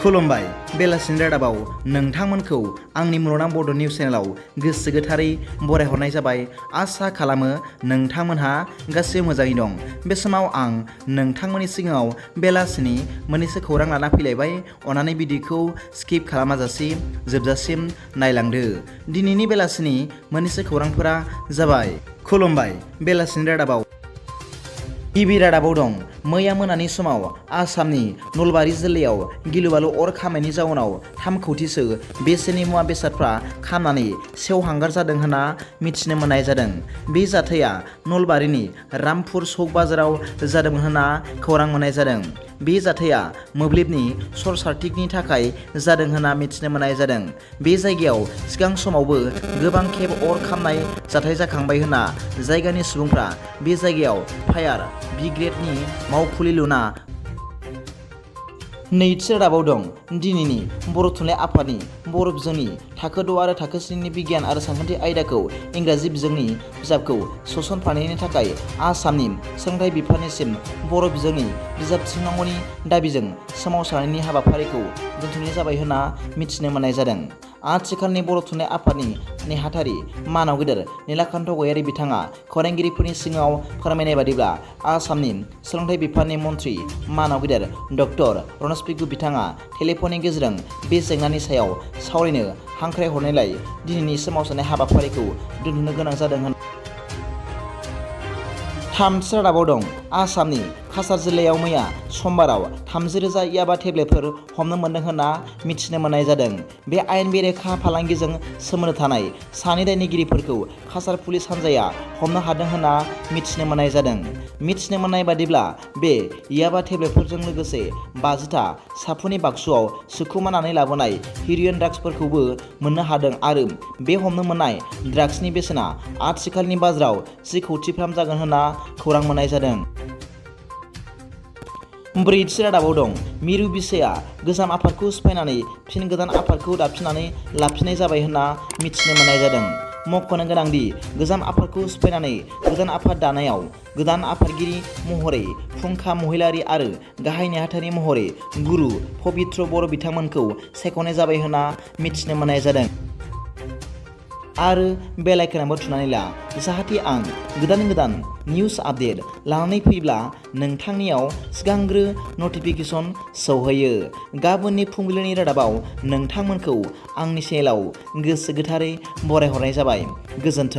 खुलुमबाय बेलासिनि रादाबाव नोंथांमोनखौ आंनि मुलुगनां बड' निउस चेनेलाव गोसो गोथारै बरायहरनाय जाबाय। आसा खालामो नोंथांमोनहा गासैबो मोजाङै दं। बे समाव आं नोंथांमोननि सिगाङाव बेलासिनि मोननैसो खौरां लाना फैलायबाय। अन्नानै भिडिअखौ स्किप खालामाजासे जोबजासिम नायलांदो। दिनैनि बेलासिनि मोननैसो खौरांफोरा जाबाय। खुलुमबाय बेलासिनि रादाबाव गिबि रादाबाव दं। मैया मोनानि समाव आसामनि नलबारि जिल्लायाव गिलु-बालु अर खामनायनि जाउनाव 3 कौटिसो बेसेननि मुवा बेसादफ्रा खामनानै सेवहांगार जादों होनना मिथिनो मोननाय जादों। बे जाथाया नलबारिनि रामपुर सक बाजाराव जादोंमोन होनना खौरां मोननाय जादों। बे जाथाया मोब्लिबनि सर्ट सार्किटनि थाखाय जादों होनना मिथिनो मोननाय जादों। बे जायगायाव सिगां समावबो गोबां खेब अर खामनाय जाथाय जाखांबाय होनना जायगानि सुबुंफ्रा बे जायगायाव फायार ब्रिगेडनि मावखुलि लुना नैथि रादाबाव दं। दिनैनि बर' थुनलाइ आफादनि बर' बिजोंनि थाखो 6 आरो थाखो 7 नि बिगियान आरो सानखान्थि आयदाखौ इंराजि बिजोंनि बिजाबखौ सोसनफानायनि थाखाय आसामनि सोलोंथाइ बिफाननिसिम बर' बिजोंनि बिजाब थिसननांगौनि दाबिजों सोमावसारनायनि हाबाफारिखौ दोनथ'नाय जाबाय होनना मिथिनो मोननाय जादों। आथिखालनि बर' थुनलाइ आफादनि नेहाथारि मानाव गेदेर नीलाकान्त गयारि बिथाङा खौरांगिरिफोरनि सिगाङाव फोरमायनाय बादिब्ला आसामनि सोलोंथाइ बिफाननि मन्थ्रि मानाव गेदेर डक्टर रनज पेगु बिथाङा टेलिफननि गेजेरजों बे जेंनानि सायाव सावरायनो हांख्रायहरनायलाय दिनैनि सोमावसारनाय हाबाफारिखौ दोनथ'नो गोनां जादों होनना थामथि रादाबाव दं। आसामनि काछार जिल्लायाव मैया समबाराव 30,000 याबा टेब्लेटफोर हमनो मोन्दों होनना मिथिनो मोननाय जादों। बे आयेन बेरेखा फालांगिजों सोमोन्दो थानाय 2 दायनिगिरिफोरखौ काछार पुलिस हान्जाया हमनो हादों होनना मिथिनो मोननाय जादों। मिथिनो मोननाय बादिब्ला बे याबा टेब्लेटफोरजों लोगोसे 50टा साफुननि बाक्सुआव सोखुमानानै लाबोनाय हेर'इन ड्राग्सफोरखौबो मोननो हादों आरो बे हमनो मोननाय ड्राग्सनि बेसेना आथिखालनि बाजाराव 10 कौटिफ्राम जागोन होनना खौरां मोननाय जादों। ब्रैथि रादाबाव दं। मिरु बिसाया गोजाम आफादखौ सिफायनानै फिन गोदान आफादखौ दाफिननानै लाफिननाय जाबाय होनना मिथिनो मोननाय जादों। मख'नो गोनांदि गोजाम आफादखौ सिफायनानै गोदान आफाद दानायाव गोदान आफादगिरि महरै फुंखा महिलारि आरो गाहाय नेहाथारि महरै गुरु पबित्र बर' बिथांमोनखौ सायख'नाय जाबाय होनना मिथिनो मोननाय जादों। आरो बेल आइकनआवबो थुनानै ला जाहाथे आं गोदान निउस आपडेट लानानै फैब्ला नोंथांनियाव सिगांग्रो नटिफिकेसन सौहैयो। गाबोननि फुंबिलिनि रादाबाव नोंथांमोनखौ आंनि चेनेलाव गोसो गोथारै बरायहरनाय जाबाय। गोजोन्थों।